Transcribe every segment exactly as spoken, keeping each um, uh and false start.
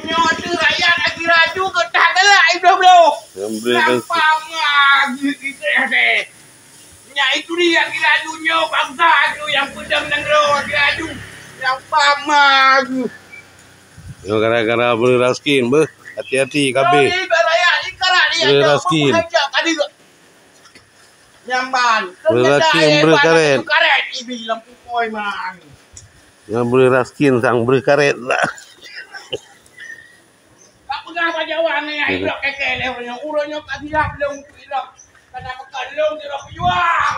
Nyoe tu rakyat lagi laju ke tak galak ibloh-bloh. Nyang bri Lampak mah geukireh deh. Nyak itu dia lagi laju nyoe bangsa tu yang pedang nanggroe lagi laju. Lampak mah geuh. Nyoe gara-gara bri raskin beuh. Hati-hati kabeh. Nyoe ni rakyat ni karak ni. Bri raskin. Nyamban. Bri raskin, bri karet. Karet ibi lampu koi mang. Nyang bri raskin sang bri karet lah. Tak peugah bak Jawa ni, ai lok keke lé ureueng nyoe. Ureueng nyoe ka silap lôn untuk ilok. Kana meukan lôn di rot pejuang.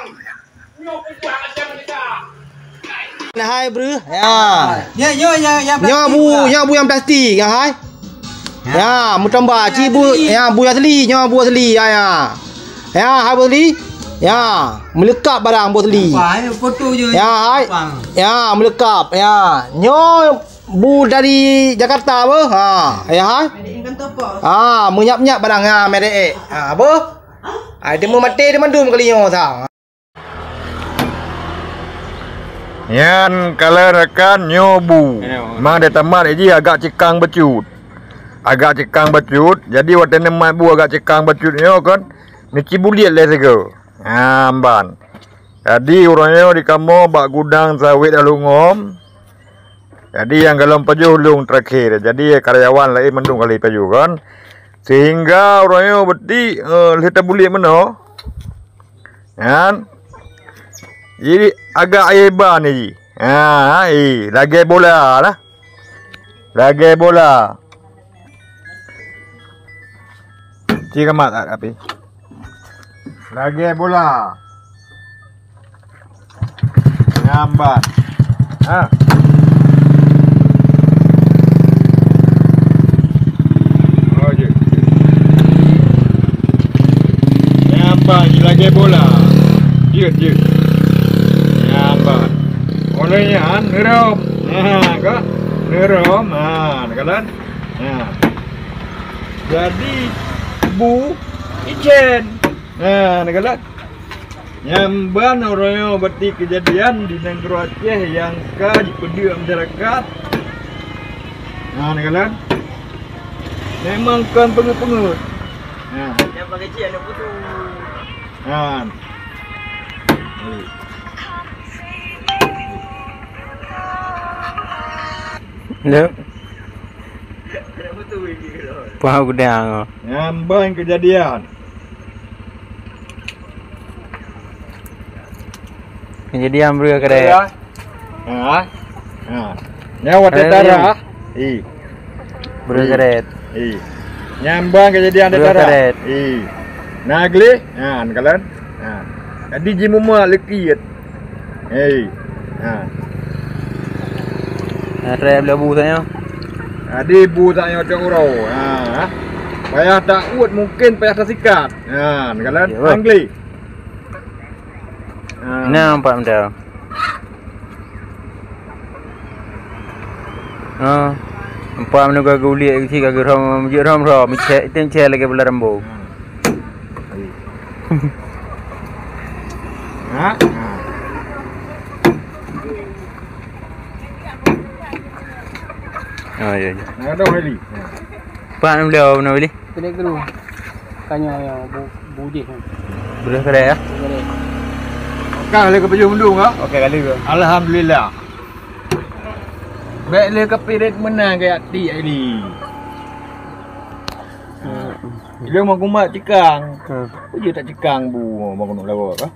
Nyoe pejuang aja mereka. Nah, hai bri. Ya. Ya, ya, ya, ya. Nyoe bu, nyoe bu nyang plastik, ya hai. Ya, meutamah ci bu, ya bu asli, nyoe bu asli, ya ya. Ya, hai bu asli. Ya, meuleukab barang bu asli. Apa, eh, foto je. Ya, hai. Ya, meuleukab. Ya, nyoe bu dari Jakarta beuh. Ha, ya hai. Ha, meunyap-nyap barang ya merek. Ha, beuh. Ai teumeung maté di mandum kali nyoe sa. Nyan kalon rakan nyoe bu. Memang dia tamat ji agak cekang bacut. Agak cekang bacut. Jadi watée neumat bu agak cekang bacut nyoe kan, neuci buliet lé sigoe. Ha, mban. Jadi uroe nyoe di kamoe bak gudang sawét alungom. Jadi nyang golom pajoh lôn terakhir. Jadi karyawan laén mandum kali pajoh kan. Sehingga uroe nyoe beuti, eh, lheueh tabuliet meunoe. Kan? Jadi agak ayeban ni. Ha, eh, lagée bola lah. Lagée bola. Ci gamat tak api? Lagée bola. Nyamban. Ha. Oh, je. Nyamban lagée bola. Jeuet, jeuet. Nyamban. Oleh nyan neurom. Ha, ka? Neurom. Ha, neukalon. Ha. Jadi bu icen. Ha, neukalon. Nyamban uroe nyoe beuti keujadian di nanggroe Aceh nyang ka jipeudeuek masyarakat. Ha, neukalon. Memang kon peungeuet-peungeuet. Ha. Nyang pakai cik ada putu. Ha. Lek. Paham gudang. Nyamban keujadian. Keujadian breueh kadai. Ya. Ha. Ha. Nyan watée dara. I. Breueh kadai. I. Nyamban keujadian dara. I. Na gleh. Ha, neukalon. Ha. Jadi jimumat leukiet. Hei. Ha. Nah, trai bela bu tanyoe. Jadi bu tanyoe cok uroe. Ha. Payah taut mungkin payah tasikat. Ha, neukalon. Ya, bah. Angli. Ha. Nah, empat meter. Ha. Empat meter gaga uliek keuci gaga rom, jeuet rom-rom, micek, tem cek lagée bola rambo. Ha. Ha? Ha. Oh, ya, ya. Nah, ada Wali. Ha. Pak, nama beliau, nama Wali? Kedek dulu. Tanya yang bu, bu jih. Boleh kedek, ya? Boleh. Okah, lagi kepajuh mendung, ha? Okey, kali ke? Alhamdulillah. Bèk lé kapirit meunan gaya ti ini. Ilong meugumat cikang. Hmm. Ujue tak cikang bu bangun lawa kah?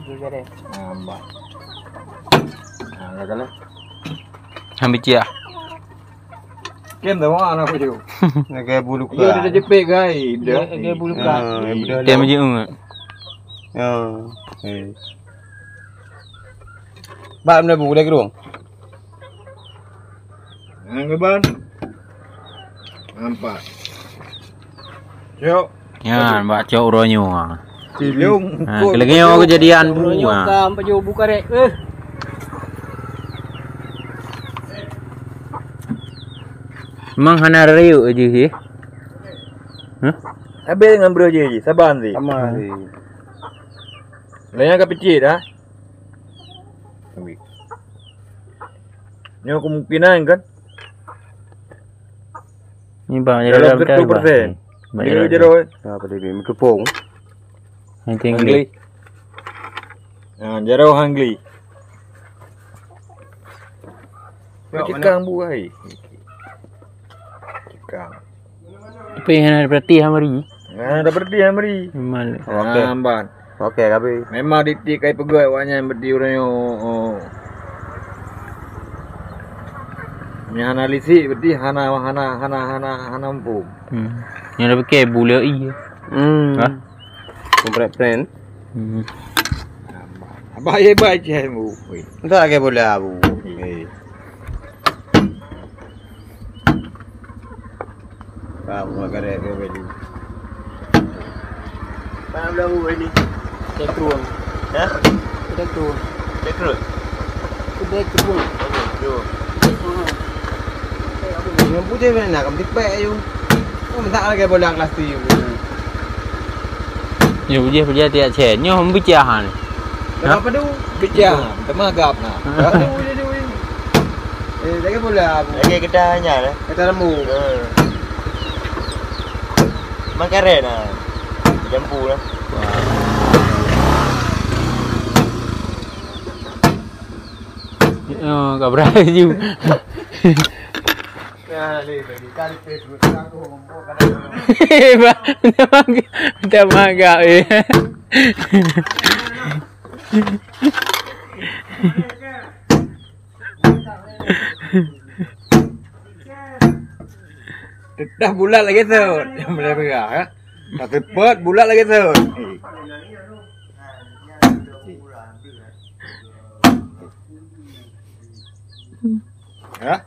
Ujue jadeh. Nambah. Nah, gagal lah. Ambil ciah. Kem dah wang aku tu. Lagi bulu. Iya, dia jepit gai. Dia lagi bulu. Ah, dia. Kem je. Ah. Eh. Bak mana bu, dah gerung? Nyan, kaban. Nampak. Cok. Nyan, bak cok uroe nyoe. Cilung. Ha, keu lagèe nyoe keujadian bu. Uroe nyoe ha. Ka pajoh bu karek. Eh. Memang hana rayeuk jih, jih. Hah? Habéh ngon breuh jih, jih. Saban jih. Sama jih. Lah nyan ka picit, ha? Nyoe kemungkinan kan. Ni bang, jaroe dalam seratus persen. Bang, jaroe. Apa dia, mikrofon? Nanti Hangli. Ha, jaroe Hangli. Cikang buai. Cikang. Tapi hana berarti hamari. Hana berarti hamari. Memang. Okey. Amban. Okey, tapi memang ditik kai peugah awak nyan berarti ureueng nyoe. Oh. Nyan hana lisik berarti hana, hana, hana, hana, hana mampu. Hmm. Nyan dah pakai bulu i. Hmm. Ha? Kompret friend. Hmm. Abah ye bai ceh mu. Entah lagi bola bu. Eh. Faham, mak karet ke baju. Faham dah bu ini. Cek ruang. Hah? Cek ruang. Cek ruang. Cek ruang. Cek ruang. Yang putih mana nak kamu tipek ayu. Oh, minta lagi bola kelas tu. Nyoe bujih-bujih tiak cen. Nyoe hom bicah han. Dah apa tu? Bicah. Teuma gap nah. Aduh, aduh, aduh. Eh, lagi bola. Lagi kita hanya lah. Kita lemu. Ha. Makaret nah. Jampu lah. Oh, kabra ju. Bah, minta maaf, minta maaf, eh. Tetap bulat lagi tu. Yang boleh pegang, ya. Tak tepat, bulat lagi tu. Eh. Ha?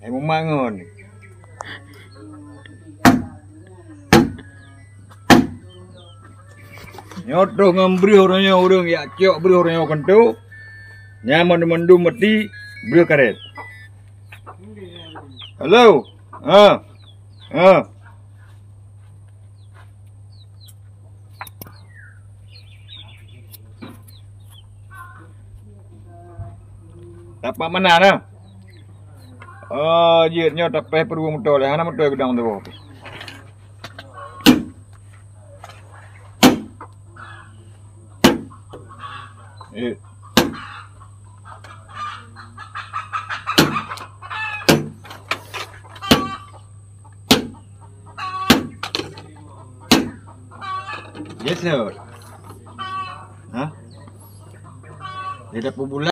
Eh, memangon. Nyoe troh ngon breuh ureueng nyoe, ureueng jak cok breuh ureueng nyoe keunoe. Nyan mandum-mandum meuti breuh karet. Halo. Ha. Ha. Tapak mana dah? Oh, jeuet nyoe tapéh peuruweueng moto lé, hana moto gudang tu. Eh. Yes, sir. Hah? Dia dah pun bulat.